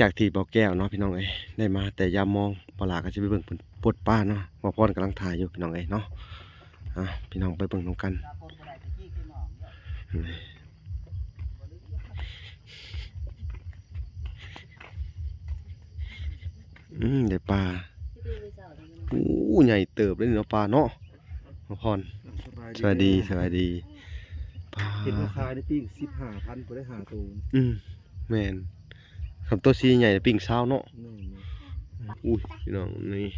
ຈາກທີ່ບໍ່ແກ້ວເນາະ ພີ່ນ້ອງເອີຍ ໄດ້ມາແຕ່ຍາມມອງ ບໍ່ຫຼ້າກໍຊິໄປເບິ່ງເພິ່ນປົດປາເນາະ ບໍ່ພອນກຳລັງຖ່າຍຢູ່ ພີ່ນ້ອງເອີຍເນາະ. ອ່າ ພີ່ນ້ອງໄປເບິ່ງນຳກັນ. ອືມ ໄດ້ປາ. ໂອ້ ໃຫຍ່ເຕີບເດ້ເນາະ ປາເນາະ. ພອນ ສະບາຍດີ ສະບາຍດີ ສະບາຍດີ. ປາ ເຫັນວ່າຂາຍໃນປີ້ງສິບຫ້າພັນ ບໍ່ໄດ້ຫ້າໂຕ. ອືມ ແມ່ນ ຄັນໂຕຊີ້ໃຫຍ່ປີ້ງຊາວເນາະ. ແມ່ນໆ. ອຸ້ຍ ພີ່ນ້ອງນີ້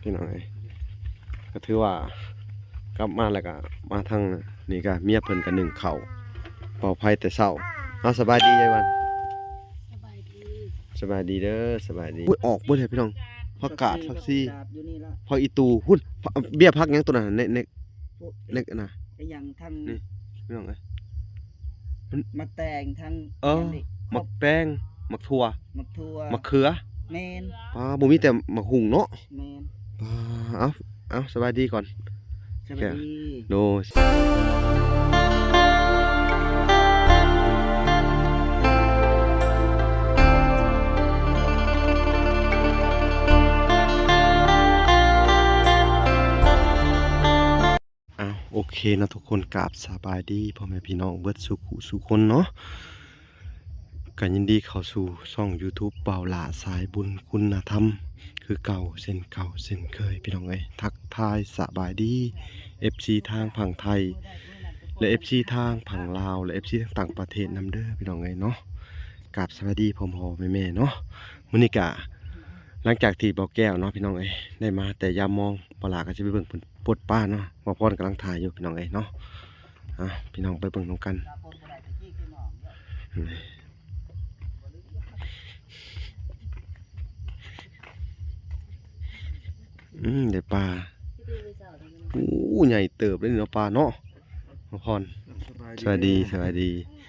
ພີ່ນ້ອງເອີຍ ກໍຖືວ່າກັບມາແລ້ວກໍມາທາງນີ້ກໍເມຍເພິ່ນກໍໜຶ້ງເຂົ້າເປົ່າໄຟແຕ່ເຊົ້າ. ເອົາ ສະບາຍດີຍາຍວັນ. ສະບາຍດີ ສະບາຍດີເດີ ສະບາຍດີ. ໂອ້ຍ ອອກເບິດເລີຍພີ່ນ້ອງ ຜັກກາດ ຜັກຊີ ຜັກຊີ ກາດຢູ່ນີ້ລະ ຜັກອີຕູພຸ້ນ ເບ້ຍຜັກຫຍັງໂຕນັ້ນ ໃນ ໃນ ໂອ້ ໃນນະ ໄອ້ຫຍັງທັງ ນີ້ ພີ່ນ້ອງເອີຍ ມັນ ໝາກແຕງທັງ ເອີ ຫຍັງນີ້ ໝາກແຕງ ໝາກຖົ່ວ ໝາກຖົ່ວ ໝາກເຂືອ. ແມ່ນ ປາ ບໍ່ມີແຕ່ໝາກຫຸ່ງເນາະ. ແມ່ນ ປາ ເອົາ ເອົາ ສະບາຍດີກ່ອນ. ສະບາຍດີ ໂດຍ. ອ້າວ ໂອເຄເນາະທຸກຄົນ ກາບສະບາຍດີພໍ່ແມ່ພີ່ນ້ອງເບິດສູ່ຜູ້ສູ່ຄົນເນາະ. ກໍຍິນດີເຂົ້າສູ່ຊ່ອງຢູທູບ ບ່າວຫຼ້າສາຍບຸນຄຸນນະທຳ ຄືເກົ່າ ເຊັ່ນເກົ່າເຊັ່ນເຄີຍ ພີ່ນ້ອງເອີຍ. ທັກທາຍສະບາຍດີ ເອັຟຊີ ທາງຝັ່ງໄທ ແລະ ເອັຟຊີ ທາງຝັ່ງລາວ ແລະ ເອັຟຊີ ທາງຕ່າງປະເທດນຳເດີ ພີ່ນ້ອງເອີຍເນາະ. ກາບສະບາຍດີພໍ່ໆແມ່ໆເນາະ. ມື້ນີ້ກະ ຫຼັງຈາກທີ່ບໍ່ແກ້ວເນາະ ພີ່ນ້ອງເອີຍ ໄດ້ມາແຕ່ຍາມມອງ ບໍ່ຫຼ້າກໍຊິໄປເບິ່ງເພິ່ນປົດປາເນາະ ບ່າວພອນກຳລັງຖ່າຍຢູ່ ພີ່ນ້ອງເອີຍເນາະ. ອ່າ ພີ່ນ້ອງໄປເບິ່ງນຳກັນ. ອືມ ໄດ້ປາ. ໂອ້ ໃຫຍ່ເຕີບເດ້ເນາະ ປາເນາະ. ພອນ ສະບາຍດີ ສະບາຍດີ ສະບາຍດີ.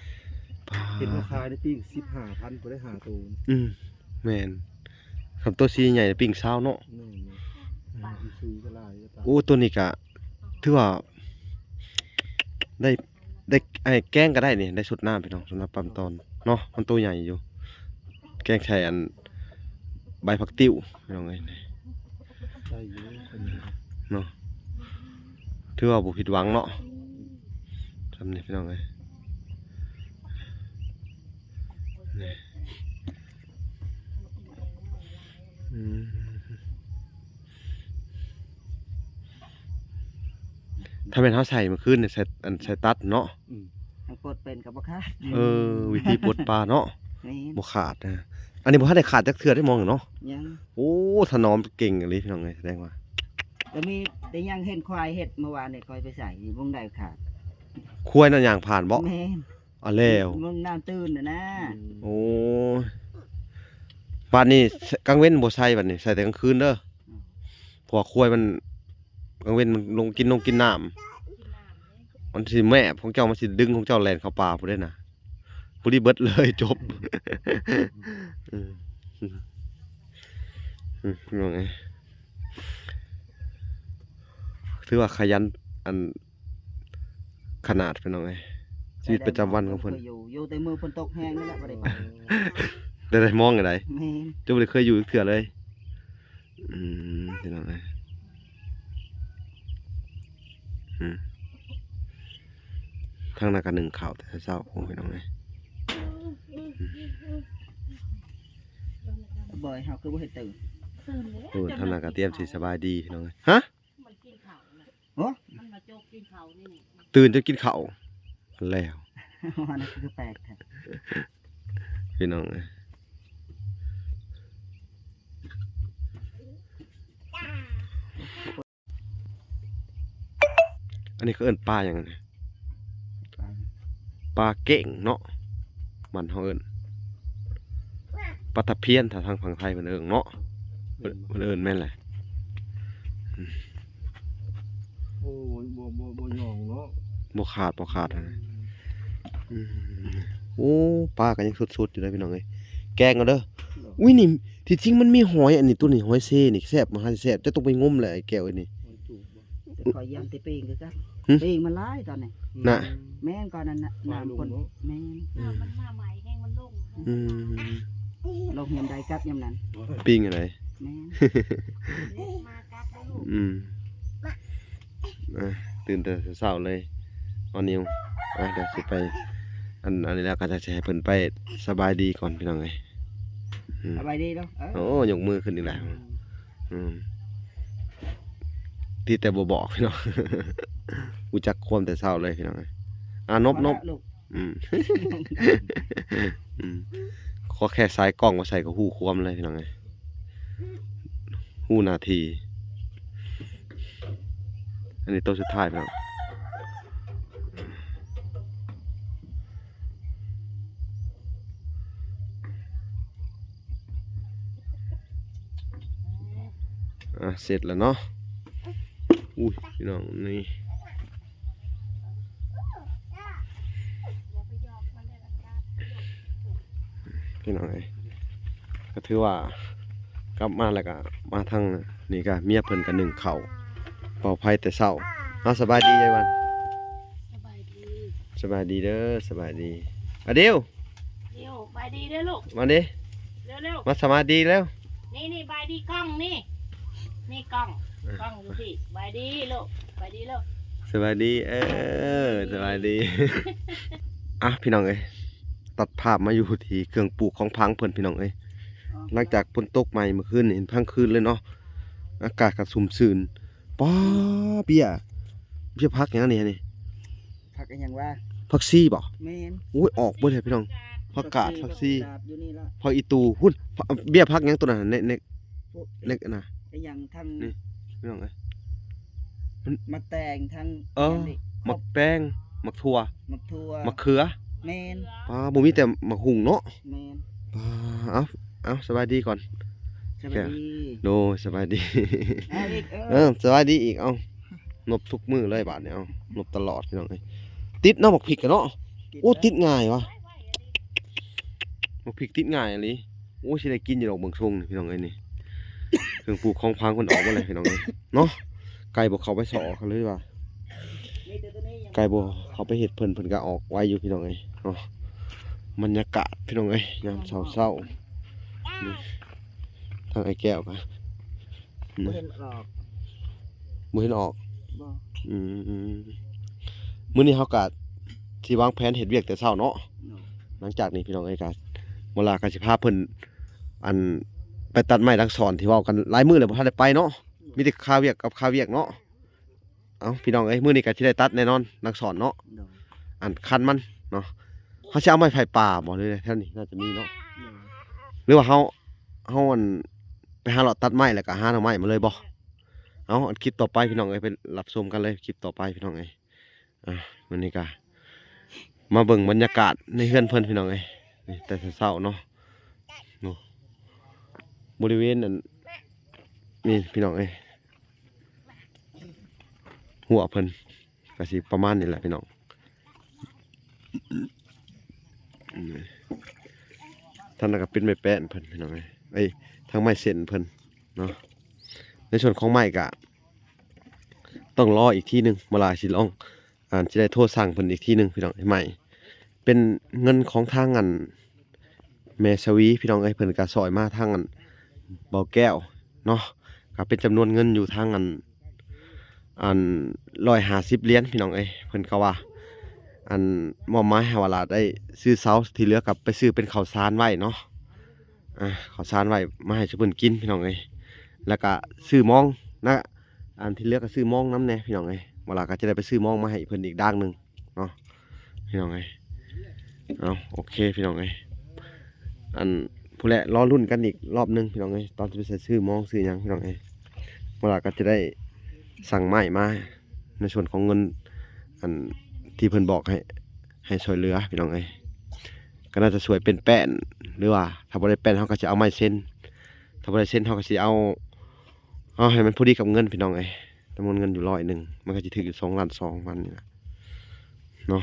ປາ ເຫັນວ່າຂາຍໃນປີ້ງສິບຫ້າພັນ ບໍ່ໄດ້ຫ້າໂຕ. ອືມ ແມ່ນ ຄັນໂຕຊີ້ໃຫຍ່ປີ້ງຊາວເນາະ. ແມ່ນໆ. ອືມ ໂອ້ ໂຕນີ້ກະຖືວ່າໄດ້ ໄດ້ ໄອ້ແກງກໍໄດ້ນີ້ ໄດ້ສົດນ້ຳ ພີ່ນ້ອງ ສົດນ້ຳປຳຕອນເນາະ. ມັນໂຕໃຫຍ່ຢູ່ ແກງໃສ່ອັນ ໃບຜັກຕິ້ວ ພີ່ນ້ອງເອີຍ ໄດ້ຢູ່ເນາະ. ຖືວ່າບໍ່ຜິດຫວັງເນາະ ຊ່ຳນີ້ ພີ່ນ້ອງເອີຍ. ນີ້ ອືມ ຖ້າແມ່ນເຮົາໃສ່ມື້ຄືນນີ້ ໃສ່ ອັນ ໃສ່ຕັດເນາະ. ອືມ ມັນປົດເປັນກໍບໍ່ຂາດ. ເອີ ວິທີປົດປາເນາະ. ແມ່ນ ບໍ່ຂາດນະ. ອັນນີ້ບໍ່ທັນໄດ້ຂາດຈັກເທື່ອໄດ້ມອງເນາະ. ຍັງ. ໂອ້ ຖະໜອມເກັ່ງອີ່ຫຼີ ພີ່ນ້ອງເອີຍ. ສະແດງວ່າ ແຕ່ມີ ແຕ່ຍັງເຫັນຄວາຍເຮັດ ເມື່ອວານນີ້ຂ້ອຍໄປໃສ່ ບໍ່ໄດ້ຂາດ. ຄວາຍນັ້ນຍ່າງຜ່ານບໍ່? ແມ່ນ. ເອົາແລ້ວ ເບິ່ງນ້ຳຕື້ນນະນະ. ອືມ ໂອ້ ບາດນີ້ກາງເວັນບໍ່ໃສ່ ບາດນີ້ໃສ່ແຕ່ກາງຄືນເດີ. ອືມ ເພາະວ່າຄວາຍມັນ ກາງເວັນມັນລົງກິນນົງກິນນ້ຳ ມັນຊິແມບຂອງເຈົ້າ ມັນຊິດຶງຂອງເຈົ້າແລ່ນເຂົ້າປ່າພຸ້ນເດ້ນະ. ຜູ້ນີ້ເບິດເລີຍ ຈົບ. ອືມ ອືມ ພີ່ນ້ອງເອີຍ ຖືວ່າຂະຫຍັນ ອັນ ຂະໜາດ ພີ່ນ້ອງເອີຍ ຊີວິດປະຈຳວັນຂອງເພິ່ນ. ຢູ່ ຢູ່ແຕ່ມື້ຝົນຕົກແຮງນີ້ແຫຼະ ບໍ່ໄດ້ໄປ. ໄດ້ ໄດ້ມອງໃດ? ແມ່ນ ເຈົ້າບໍ່ໄດ້ເຄີຍຢູ່ຈັກເທື່ອເລີຍ. ອືມ ພີ່ນ້ອງເອີຍ ອືມ ທາງນັ້ນກໍໜຶ້ງເຂົ້າແຕ່ເຊົ້າ ໂອ້ ພີ່ນ້ອງເອີຍ. ອືມ ບໍ່ ເຮົາຄືບໍ່ເຮັດຕື່ນ? ຕື່ນແລ້ວ. ໂອ້ ທາງນັ້ນກໍຕຽມຊິສະບາຍດີ ພີ່ນ້ອງເອີຍ. ຮະ? ມັນກິນເຂົ້ານະ. ໂອ້ ມັນມາໂຈກກິນເຂົ້ານີ້. ຕື່ນຈະກິນເຂົ້າແລ້ວ. ອັນນັ້ນຄືແປກແທ້ ພີ່ນ້ອງເອີຍ. ອັນນີ້ເຂົາເອີ້ນປາຫຍັງນີ້? ປາ ປາເກັງເນາະ ບ້ານເຮົາເອີ້ນປາຕະພຽນ ຖ້າທາງຝັ່ງໄທເພິ່ນເອີ້ນເນາະ. ເພິ່ນ ເພິ່ນເອີ້ນແມ່ນແຫຼະ. ໂອ້ຍ ບໍ່ ບໍ່ ບໍ່ຫຍອງເນາະ ບໍ່ຂາດ ບໍ່ຂາດ. ອືມ ອືມ ໂອ້ ປາກໍຍັງສົດໆຢູ່ເດີ ພີ່ນ້ອງເອີຍ ແກງເອົາເດີ. ອຸ້ຍ ນີ້ ທີ່ຈິງມັນມີຫອຍ ອັນນີ້ ໂຕນີ້ ຫອຍເຊນີ້ແຊບ ມະຫາແຊບ. ເຈົ້າຕ້ອງໄປງົມແຫຼະ ໄອ້ແກ້ວເອີຍນີ້. ຫອຍຈູບບໍ່? ແຕ່ຂ້ອຍຢ້ານແຕ່ປີ້ງຄືກັນ. ປີງມາຫຼາຍຕອນນີ້ ນະ ແມ່ນ ກ່ອນນັ້ນນະ ນ້ຳຝົນ ແມ່ນ ອືມ ມັນມາໃໝ່ແຮງມັນລົງ ອືມ ລົງຍາມໃດກັບຍາມນັ້ນ ປີງອັນໃດ ແມ່ນ ມາກັບບໍ່ລູກ ອືມ ອ່າ ຕື່ນແຕ່ເຊົ້າເລີຍ ອອນິວ ອ່າ ດຽວຊິໄປ ອັນ ອັນນີ້ແລ້ວກໍຈະຊິໃຫ້ເພິ່ນໄປສະບາຍດີກ່ອນ ພີ່ນ້ອງເອີຍ ອືມ ສະບາຍດີເນາະ ເອີ ໂອ້ ຍົກມືຂຶ້ນອີກແລ້ວ ອືມ ອືມ ຕິແຕ່ບໍ່ບອກ ພີ່ນ້ອງ ຮູ້ຈັກຄວາມແຕ່ເຊົ້າເລີຍ ພີ່ນ້ອງເອີຍ ອ່າ ນົບ ນົບ ອືມ ອືມ ຂໍແຄ່ສາຍກ້ອງມາໃສ່ກໍຮູ້ຄວາມເລີຍ ພີ່ນ້ອງເອີຍ ຮູ້ໜ້າທີ່ ອັນນີ້ໂຕສຸດທ້າຍ ພີ່ນ້ອງ ອ່າ ເສັດແລ້ວເນາະ ອຸ້ຍ ພີ່ນ້ອງ ນີ້ ພີ່ນ້ອງເອີຍ ກໍຖືວ່າກັບມາແລ້ວກໍມາທາງນີ້ກໍເມຍເພິ່ນກໍໜຶ້ງເຂົ້າ ເປົ່າໄຟແຕ່ເຊົ້າ ເອົາ ສະບາຍດີຍາຍວັນ ສະບາຍດີ ສະບາຍດີເດີ ສະບາຍດີ ອາດິວ ດິວ ສະບາຍດີເດີລູກ ມາເດ້ ເລັວໆ ມາສະບາຍດີແລ້ວ ນີ້ໆ ສະບາຍດີກ້ອງນີ້ ນີ້ກ້ອງ ເອີ ກ້ອງຢູ່ພີ້ ສະບາຍດີລູກ ສະບາຍດີລູກ ສະບາຍດີ ເອີ ສະບາຍດີ ອ່ະ ພີ່ນ້ອງເອີຍ ຕັດພາບມາຢູ່ທີ່ເຄື່ອງປູກຂອງພັງເພິ່ນ ພີ່ນ້ອງເອີຍ ຫຼັງຈາກຝົນຕົກໃໝ່ມື້ຄືນນີ້ ທັງຄືນເລີຍເນາະ ອາກາດກໍຊຸ່ມຊື່ນ ປ້າ ເບ້ຍ ເບ້ຍຜັກຫຍັງນີ້ ອັນນີ້ ຜັກອີຫຍັງວະ? ຜັກຊີບໍ? ແມ່ນ ໂອ້ຍ ອອກເບິດແລ້ວພີ່ນ້ອງ ຜັກກາດ ຜັກຊີ ຜັກກາດຢູ່ນີ້ລະ ຜັກອີຕູ ພຸ້ນ ເບ້ຍຜັກຫຍັງໂຕນັ້ນ ໃນ ໃນ ໃນອັນນະ ອີຫຍັງທັງ ນີ້ ພີ່ນ້ອງເອີຍ ມັນ ໝາກແຕງທັງ ເອີ ຫຍັງນີ້ ໝາກແຕງ ໝາກຖົ່ວ ໝາກຖົ່ວ ໝາກເຂືອ ແມ່ນ ປ້າ ບໍ່ມີແຕ່ໝາກຫຸ່ງເນາະ ແມ່ນ ປ້າ ເອົາ ເອົາ ສະບາຍດີກ່ອນ ສະບາຍດີ ໂດຍ ສະບາຍດີ ເອົາອີກ ເອີ ເອີ ສະບາຍດີອີກ ເອົາ ນົບທຸກມື້ເລີຍບາດນີ້ ເອົາ ນົບຕະຫຼອດ ພີ່ນ້ອງເອີຍ ຕິດເນາະ ໝາກພິກກະເນາະ ຕິດ ໂອ້ ເລີຍ ຕິດງ່າຍວະ ໝາກພິກຕິດງ່າຍອີ່ຫຼີ ໂອ້ຍ ຊິໄດ້ກິນຢູ່ດອກເບິ່ງຊົງນີ້ ພີ່ນ້ອງເອີຍ ນີ້ ເຄື່ອງປູກຂອງພັງເພິ່ນອອກໝົດເລີຍ ພີ່ນ້ອງເອີຍ ເນາະ ໄກ່ບໍ່ເຂົ້າໄປຊອກເລີຍວ່າ ໄກ່ບໍ່ເຂົ້າໄປເຮັດເພິ່ນ ເພິ່ນກໍອອກໄວຢູ່ ພີ່ນ້ອງເອີຍ ເນາະ ບັນຍາກາດ ພີ່ນ້ອງເອີຍ ຍາມເຊົ້າໆ ນີ້ ທາງອ້າຍແກ້ວກໍ ບໍ່ເຫັນອອກ ບໍ່ເຫັນອອກ ບໍ່ ອືມ ມື້ນີ້ເຮົາກໍຊິວາງແຜນເຮັດວຽກແຕ່ເຊົ້າເນາະ ໂດຍ ຫຼັງຈາກນີ້ ພີ່ນ້ອງເອີຍ ກໍ ເວລາກໍຊິພາເພິ່ນ ອັນ ໄປຕັດໄມ້ຫຼັງສອນທີ່ເວົ້າກັນຫຼາຍມື້ແລ້ວ ບໍ່ທັນໄດ້ໄປເນາະ ມີແຕ່ຄາວຽກກັບຄາວຽກເນາະ ເອົ້າ ພີ່ນ້ອງເອີຍ ມື້ນີ້ກໍຊິໄດ້ຕັດແນ່ນອນ ຫຼັງສອນເນາະ ໂດຍ ອັນຄັນມັນເນາະ ເຮົາຊິເອົາໄມ້ໄຜ່ປ່າບໍ່ ຫຼືແຖວນີ້ໜ້າຈະມີເນາະ ໂດຍ ຫຼືວ່າເຮົາ ເຮົາ ອັນ ໄປຫາເລາະຕັດໄມ້ ແລ້ວກໍຫາໜໍ່ໄມ້ມາເລີຍບໍ່ ເອົາ ອັນຄລິບຕໍ່ໄປ ພີ່ນ້ອງເອີຍ ໄປຮັບຊົມກັນເລີຍ ຄລິບຕໍ່ໄປ ພີ່ນ້ອງເອີຍ ອ່າ ມື້ນີ້ກໍມາເບິ່ງບັນຍາກາດໃນເຮືອນເພິ່ນ ພີ່ນ້ອງເອີຍ ນີ້ ແຕ່ເຊົ້າໆເນາະ ໂອ້ ບໍລິເວນ ອັນ ນີ້ ພີ່ນ້ອງເອີຍ ຮົ້ວເພິ່ນກໍຊິປະມານນີ້ແຫຼະ ພີ່ນ້ອງ ທາງນັ້ນກໍເປັນໄມ້ແປ້ນເພິ່ນ ພີ່ນ້ອງເອີຍ ເອີຍ ທາງໄມ້ເສັ້ນເພິ່ນເນາະ ໃນສ່ວນຂອງໄມ້ກໍຕ້ອງລໍອີກທີໜຶ່ງ ເວລາຊິລອງ ອ່າ ຊິໄດ້ໂທສັ່ງເພິ່ນອີກທີໜຶ່ງ ພີ່ນ້ອງ ໃໝ່ ເປັນເງິນຂອງທາງ ອັນ ແມ່ສະຫວີ ພີ່ນ້ອງເອີຍ ເພິ່ນກໍຊ່ອຍມາທາງ ອັນ ບໍ່ແກ້ວເນາະ ກໍເປັນຈຳນວນເງິນຢູ່ທາງ ອັນ ອັນ ຮ້ອຍຫ້າສິບຫຼຽນ ພີ່ນ້ອງເອີຍ ເພິ່ນກໍວ່າ ອັນ ມອບໝາຍໃຫ້ວ່າຫຼານໄດ້ຊື້ເສົາ ທີ່ເຫຼືອກໍໄປຊື້ເປັນເຂົ້າສານໄວ້ເນາະ ອ່າ ເຂົ້າສານໄວ້ມາໃຫ້ຊຸມເພິ່ນກິນ ພີ່ນ້ອງເອີຍ ແລ້ວກະຊື້ມອງນະ ອັນທີ່ເຫຼືອກະຊື້ມອງນຳແດ່ ພີ່ນ້ອງເອີຍ ບໍ່ລະກະຈະໄດ້ໄປຊື້ມອງມາໃຫ້ເພິ່ນອີກດາງໜຶ່ງເນາະ ພີ່ນ້ອງເອີຍ ເອົາ ໂອເຄ ພີ່ນ້ອງເອີຍ ອັນ ພຸ້ນແຫຼະ ລໍລຸ້ນກັນອີກລອບໜຶ່ງ ພີ່ນ້ອງເອີຍ ຕອນຊິໄປໃສ່ຊື້ມອງຊື້ຫຍັງ ພີ່ນ້ອງເອີຍ ບໍ່ລະກະຈະໄດ້ສັ່ງໄມ້ມາ ໃນສ່ວນຂອງເງິນ ອັນທີ່ເພິ່ນບອກໃຫ້ ໃຫ້ຊ່ວຍເຫຼືອ ພີ່ນ້ອງເອີຍ ກໍໜ້າຈະຊ່ວຍເປັນແປ້ນ ຫຼືວ່າຖ້າບໍ່ໄດ້ແປ້ນ ເຮົາກໍຊິເອົາໄມ້ເຊັນ ຖ້າບໍ່ໄດ້ເຊັນ ເຮົາກໍຊິເອົາ ເອົາໃຫ້ມັນພໍດີກັບເງິນ ພີ່ນ້ອງເອີຍ ຈຳນວນເງິນຢູ່ຮ້ອຍໜຶ່ງ ມັນກໍຊິຖືກຢູ່ສອງລ້ານສອງພັນນີ້ລະເນາະ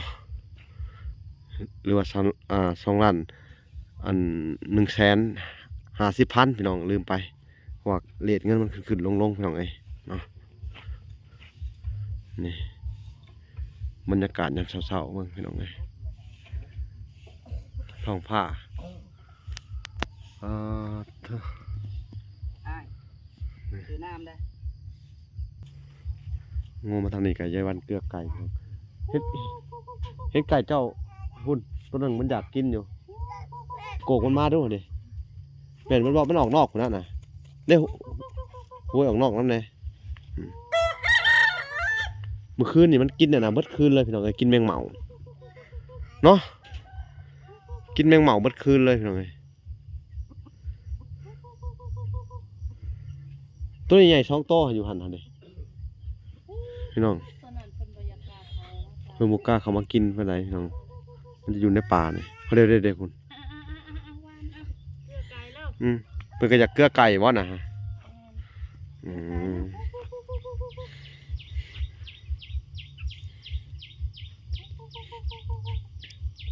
ຫຼືວ່າສອງ ອ່າ ສອງລ້ານ ອັນ ໜຶ່ງແສນຫ້າສິບພັນ ພີ່ນ້ອງ ລືມໄປ ເພາະວ່າເຣດເງິນມັນຂຶ້ນໆລົງໆ ພີ່ນ້ອງເອີຍເນາະ ນີ້ ບັນຍາກາດຍາມເຊົ້າໆ ເບິ່ງພີ່ນ້ອງເອີຍ ທ້ອງຟ້າ ອາ ເທີ ອ້າຍ ຊື້ນ້ຳເດີ້. ງູມາທາງນີ້ກໍຍາຍວັນເກືອໄກ່ ເຫັນ ເຫັນໄກ່ເຈົ້າພຸ້ນ ໂຕໜຶ່ງມັນຢາກກິນຢູ່ ໂກກມັນມາດູເດ້ ແມ່ນມັນເວົ້າ ມັນອອກນອກພຸ້ນນະ ເດ້ ໂອ້ຍ ອອກນອກນຳແດ່. ອືມ ມື້ຄືນນີ້ມັນກິນອັນນະເບິດຄືນເລີຍພີ່ນ້ອງເອີຍ ກິນແມງເໝົາເນາະ ກິນແມງເໝົາເບິດຄືນເລີຍພີ່ນ້ອງເອີຍ. ໂຕໃຫຍ່ໆ ສອງໂຕຢູ່ຫັ້ນຫັ້ນເດ້ພີ່ນ້ອງ ເພິ່ນບໍ່ກ້າເຂົ້າມາກິນປານໃດພີ່ນ້ອງ ມັນຈະຢູ່ໃນປ່ານີ້ ເດ້ໆໆ ພຸ້ນ ອືມ ເພິ່ນກໍຢາກເກືອໄກ່ບໍ່ນະ ອືມ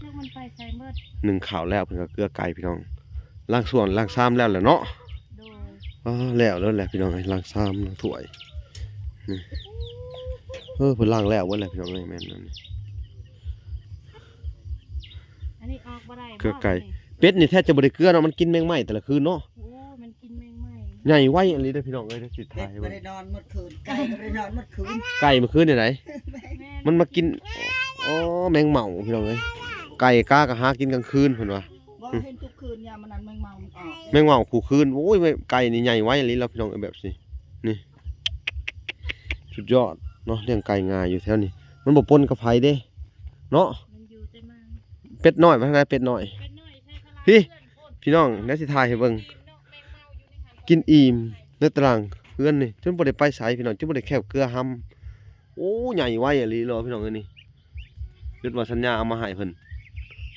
ຈັກມັນໄປໃສໝົດ ໜຶ້ງເຂົ້າແລ້ວເພິ່ນກໍເກືອໄກ່ພີ່ນ້ອງ ລ້າງຖ້ວຍລ້າງຊາມແລ້ວແຫຼະເນາະ ໂດຍ ອ້າ ແລ້ວ ແລ້ວແຫຼະພີ່ນ້ອງເອີຍ ລ້າງຊາມລ້າງຖ້ວຍ ນີ້ ເອີ ເພິ່ນລ້າງແລ້ວເບິດແລ້ວພີ່ນ້ອງເອີຍ ແມ່ນອັນນີ້ ອັນນີ້ອອກບໍ່ໄດ້ ເກືອໄກ່ ເປັດນີ້ແທບຈະບໍ່ໄດ້ເກືອເນາະ ມັນກິນແມງໄມ້ແຕ່ລະຄືນເນາະ ໂອ້ ມັນກິນແມງໄມ້ ໃຫຍ່ໄວອີ່ຫຼີເດີ້ພີ່ນ້ອງເອີຍ ຊິຖ່າຍໃຫ້ເບິ່ງ ເປັດບໍ່ໄດ້ນອນໝົດຄືນ ໄກ່ບໍ່ໄດ້ນອນໝົດຄືນ ໄກ່ມື້ຄືນນີ້ໃດ ແມ່ນ ມັນມາກິນ ໂອ້ ແມງເໝົາພີ່ນ້ອງເອີຍ ໄກ່ກາກໍຫາກິນກາງຄືນເພິ່ນວ່າ ບໍ່ເຫັນທຸກຄືນຍາມມັນນັ້ນແມງເໝົາມັນອອກ ແມງເໝົາຄູ່ຄືນ ໂອ້ຍ ໄກ່ນີ້ໃຫຍ່ໄວອີ່ຫຼີລະພີ່ນ້ອງເອີຍ ແບບນີ້ ນີ້ ສຸດຍອດເນາະ ລ້ຽງໄກ່ງ່າຍຢູ່ແຖວນີ້ ມັນບໍ່ປົນກັບໃຜເດ້ເນາະ ມັນຢູ່ແຕ່ມາ ເປັດນ້ອຍວ່າທາງໃດ ເປັດນ້ອຍ ເປັດນ້ອຍໃສ່ສະຫຼາຍ ພີ່ ເພື່ອນໂພດ ພີ່ນ້ອງ ດຽວຊິຖ່າຍໃຫ້ເບິ່ງ ກິນອີ່ມໃນຕາລາງເຮືອນນີ້ ຈົນບໍ່ໄດ້ໄປໃສພີ່ນ້ອງ ຈົນບໍ່ໄດ້ແຄບເກືອຫຳ ໂອ້ ໃຫຍ່ໄວອີ່ຫຼີເນາະພີ່ນ້ອງເອີຍນີ້ ຈົນວ່າສັນຍາເອົາມາໃຫ້ເພິ່ນ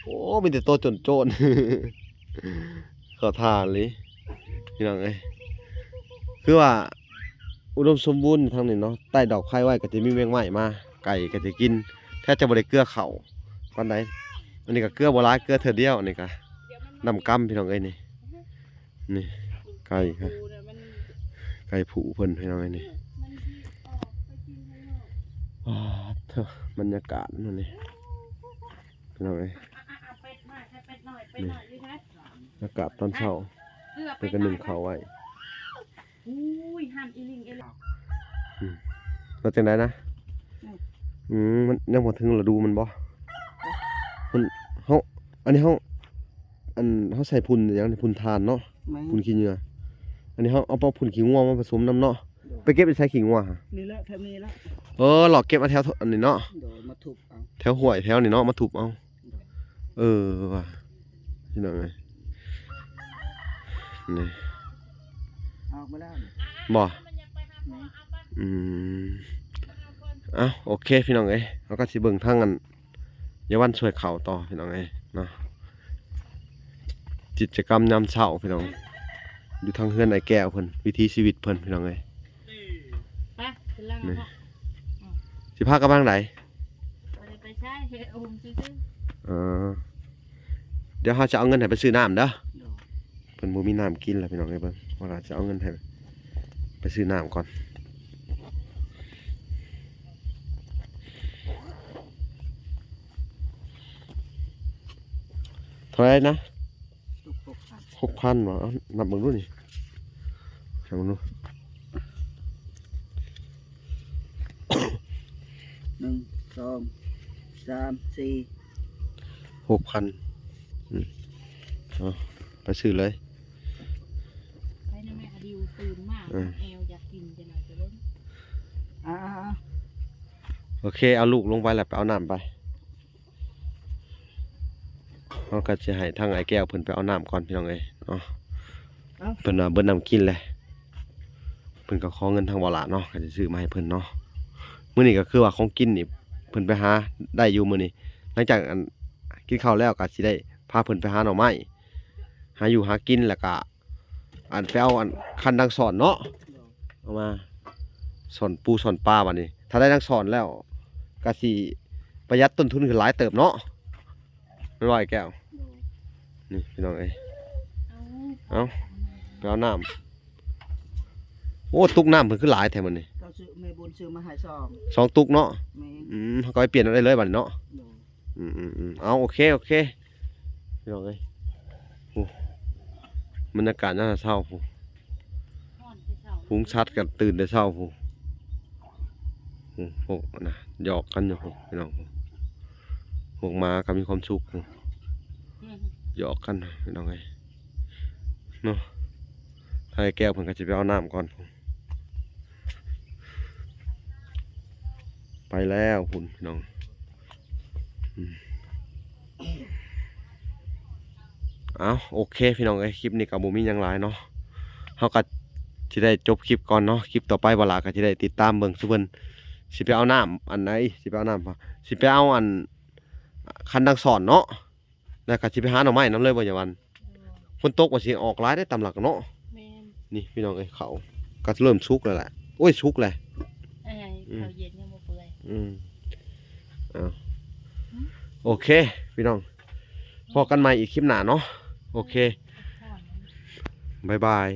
ໂອ້ ມີແຕ່ໂຕໂຈນໆ ເຂົ້າທ່າອີ່ຫຼີພີ່ນ້ອງເອີຍ ຄືວ່າອຸດົມສົມບູນທາງນີ້ເນາະ ໃຕ້ດອກໄຜ່ໄວ້ກໍຈະມີແມງໄມ້ມາ ໄກ່ກໍຈະກິນ ແທບຈະບໍ່ໄດ້ເກືອເຂົ້າປານໃດ ອັນນີ້ກໍເກືອບໍ່ຫຼາຍ ເກືອເທື່ອດຽວ ອັນນີ້ກໍນຳກຳພີ່ນ້ອງເອີຍນີ້ ນີ້ ໄກ່ ໄກ່ຜູ້ເພິ່ນພີ່ນ້ອງເອີຍນີ້ ປາດເທີ ບັນຍາກາດມື້ນີ້ພີ່ນ້ອງເອີຍ ນີ້ ອາກາດຕອນເຊົ້າ ເພິ່ນກໍໜຶ້ງເຂົ້າໄວ້ ອຸ້ຍ ຫັ້ນອີ່ລິງເອເລ ອືມ ວ່າຈັ່ງໃດນະ ອືມ ອືມ ມັນຍັງບໍ່ເຖິງລະດູມັນບໍ່ ມັນ ເຮົາ ອັນນີ້ເຮົາ ອັນ ເຮົາໃສ່ຝຸ່ນຫຍັງນີ້ ຝຸ່ນຖ່ານເນາະ ຝຸ່ນຂີ້ເຫຍື້ອ ອັນນີ້ເຮົາເອົາຝຸ່ນຂີ້ງົວມາປະສົມນຳເນາະ ໂດຍ ໄປເກັບຢູ່ໃສຂີ້ງົວຫະ ນີ້ແຫຼະ ແຖວນີ້ແຫຼະ ເອີ ເລາະເກັບມາແຖວອັນນີ້ເນາະ ໂດຍ ມາທຸບເອົາ ແຖວຫ້ວຍແຖວນີ້ເນາະ ມາທຸບເອົາ ເອີວ່າ ພີ່ນ້ອງເອີຍ ນີ້ ອອກມາແລ້ວ ບໍ່ ອືມ ເອົ້າ ໂອເຄ ພີ່ນ້ອງເອີຍ ເຮົາກໍຊິເບິ່ງທາງອັນ ຍາຍວັນຊ່ວຍເຂົ້າຕໍ່ ພີ່ນ້ອງເອີຍເນາະ ກິດຈະກຳຍາມເຊົ້າ ພີ່ນ້ອງ ຢູ່ທາງເຮືອນອ້າຍແກ້ວເພິ່ນ ວິຖີຊີວິດເພິ່ນ ພີ່ນ້ອງເອີຍ ໄປຂຶ້ນຫຼັງ ນີ້ ເນາະ ອືມ ຊິພາກັນໄປທາງໃດ ບໍ່ໄດ້ໄປໃສ ເຮັດອົ່ມຊື່ໆ ເອີ ດຽວເຮົາຈະເອົາເງິນໃຫ້ໄປຊື້ນ້ຳເດີ ໂດຍ ເພິ່ນບໍ່ມີນ້ຳກິນແລ້ວ ພີ່ນ້ອງເອີຍ ເບິ່ງ ວ່າຈະເອົາເງິນໃຫ້ໄປຊື້ນ້ຳກ່ອນ ເທົ່າໃດນະ? ຫົກພັນ ຫົກພັນບໍ? ເອົາ ນັບເບິ່ງດູນີ້ ນັບເບິ່ງດູ ໜຶ່ງ ສອງ ສາມ ສີ່ ຫົກພັນ ອືມ ເອົາ ໄປຊື້ເລີຍ ໄປນຳແມ່ອະດິວ ຕື່ນມາ ເອີ ແອວຢາກກິນ ຈັກໜ້ອຍ ໄປເບິ່ງ ອ່າ ໂອເຄ ເອົາລູກລົງໄປ ແລ້ວໄປເອົານ້ຳໄປ. ເຮົາກໍຊິໃຫ້ທາງອ້າຍແກ້ວເພິ່ນໄປເອົານ້ຳກ່ອນ ພີ່ນ້ອງເອີຍເນາະ ເອົ້າ ເພິ່ນວ່າເບິດນ້ຳກິນແລ້ວ ເພິ່ນກໍຂໍເງິນທາງບໍ່ຫຼ້າເນາະ ກໍຊິຊື້ມາໃຫ້ເພິ່ນເນາະ ມື້ນີ້ກໍຄືວ່າຂອງກິນນີ້ເພິ່ນໄປຫາໄດ້ຢູ່ມື້ນີ້ ຫຼັງຈາກອັນກິນເຂົ້າແລ້ວກໍຊິໄດ້ພາເພິ່ນໄປຫາໜໍ່ໄມ້ ຫາຢູ່ຫາກິນ ແລ້ວກໍ ອັນ ໄປເອົາອັນຄັນດັງສອນເນາະ ເອົາມາສອນປູສອນປາ ບາດນີ້ ຖ້າໄດ້ດັງສອນແລ້ວ ກະຊິປະຢັດຕົ້ນທຶນຂຶ້ນຫຼາຍເຕີບເນາະ ແມ່ນບໍ່ອ້າຍແກ້ວ? ໂດຍ ນີ້ພີ່ນ້ອງເອີຍ ເອົາ ເອົາ ໄປເອົານ້ຳ ໂອ້ ຕຸກນ້ຳເພິ່ນຄືຫຼາຍແທ້ມື້ນີ້ ກໍ ຊື້ ແມ່ບຸນຊື້ມາໃຫ້ສອງ ສອງຕຸກເນາະ ແມ່ນ ອືມ ເຮົາກໍໄປປ່ຽນເອົາໄດ້ເລີຍບັດນີ້ເນາະ ໂດຍ ອືມໆໆ ເອົາ ໂອເຄ ໂອເຄ ພີ່ນ້ອງເອີຍ ໂອ້ ບັນຍາກາດຍາມເຊົ້າພຸ້ນ ฮ้อนแต่เช้า ຝູງສັດກໍຕື່ນແຕ່ເຊົ້າພຸ້ນ ໂອ້ ພວກນະ ຫຍອກກັນຢູ່ພຸ້ນ ພີ່ນ້ອງ ພວກໝາກໍມີຄວາມສຸກພຸ້ນ ຫຍອກກັນ ພີ່ນ້ອງເອີຍ ເນາະ ທາງອ້າຍແກ້ວເພິ່ນກໍຊິໄປເອົານ້ຳກ່ອນພຸ້ນ ໄປແລ້ວພຸ້ນ ພີ່ນ້ອງ ອືມ ເອົາ ໂອເຄ ພີ່ນ້ອງເອີຍ ຄລິບນີ້ກໍບໍ່ມີຫຍັງຫຼາຍເນາະ ເຮົາກໍຊິໄດ້ຈົບຄລິບກ່ອນເນາະ ຄລິບຕໍ່ໄປບ່າວຫຼ້າກໍຊິໄດ້ຕິດຕາມເບິ່ງ ຊຸເພິ່ນຊິໄປເອົານ້ຳອັນໃດ ຊິໄປເອົານ້ຳ ຊິໄປເອົາອັນຄັນດັງສອນເນາະ ແລ້ວກໍຊິໄປຫາໜໍ່ໄມ້ນຳເລີຍບໍ່ຍາວັນ ຝົນຕົກວ່າຊິອອກຫຼາຍເດ້ຕາມຫຼັກເນາະ แม่น ນີ້ພີ່ນ້ອງເອີຍ ເຂົ້າກໍເລີ່ມສຸກແລ້ວແຫຼະ ໂອ້ຍ ສຸກແລ້ວ ไอ้เขาเย็นยังบ่เปื่อย ອືມ ເອົາ ໂອເຄ ພີ່ນ້ອງ ພໍ້ກັນໃໝ່ອີກຄລິບໜ້າເນາະ ໂອເຄ ฮ้อน ບາຍບາຍ